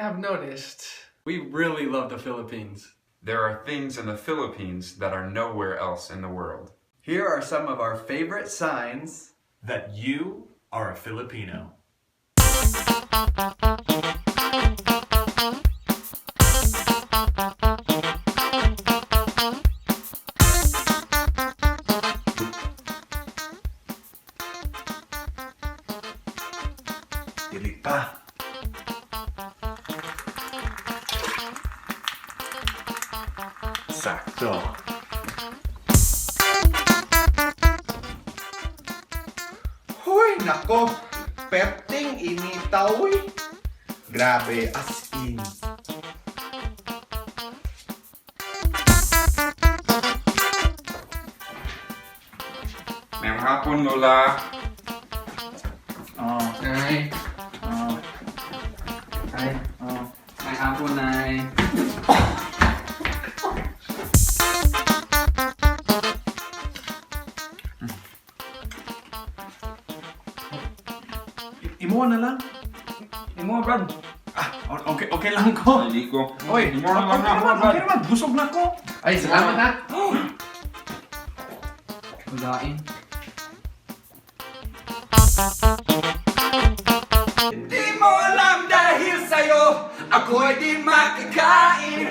have noticed, We really love the Philippines. There are things in the Philippines that are nowhere else in the world. Here are some of our favorite signs that you are a Filipino. Dili pa. Sakto. Hoy, nako! Perting initaw eh. Grabe, as in. Mayong hapon, Lola. Oh, Nay. oh, Ay, oh. may hapon, Nay. Imo na lang. Imo, Brad. Ah, okay, okay lang ko. Hindi ko. Oy, Imo na lang okay na. naman, okay naman. Busog na ko. Ay, salamat ha. Ulain. Di mo alam dahil sa'yo, ako'y di makakain.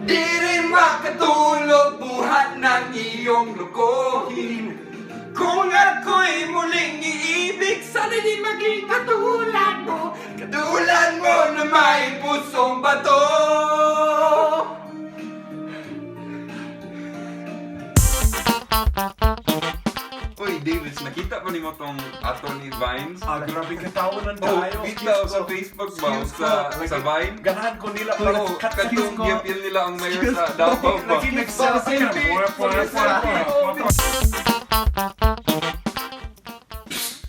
Di rin makatulog, buhat ng iyong lukohin. Kung ako'y muling iibig, sana di maging katulad mo. Katulad mo na may pusong bato. Uy, Davis, nakita ba nimo tong ato ni Vines? Ah, grabe ka tao ng Oh, tayo. kita sa Facebook ba? Sa Vine? Ganahan ko nila. Oo, katong giapil nila ang mayor sa Davao ba? Lagi nag-selfie.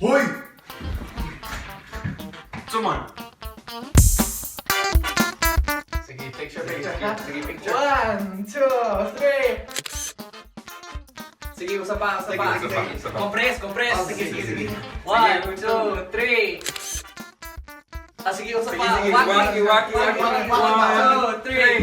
Hoy! Suman. Sige, picture, picture. Sige, picture. One, two, three. Sige, usa pa, usa pa. Sige, sige, isa pa. Compress, compress. Oh, sige, sige, sige. One, two, three. Ah, sige, usa Sige, pa. sige. Waki, waki, waki. One, two, three.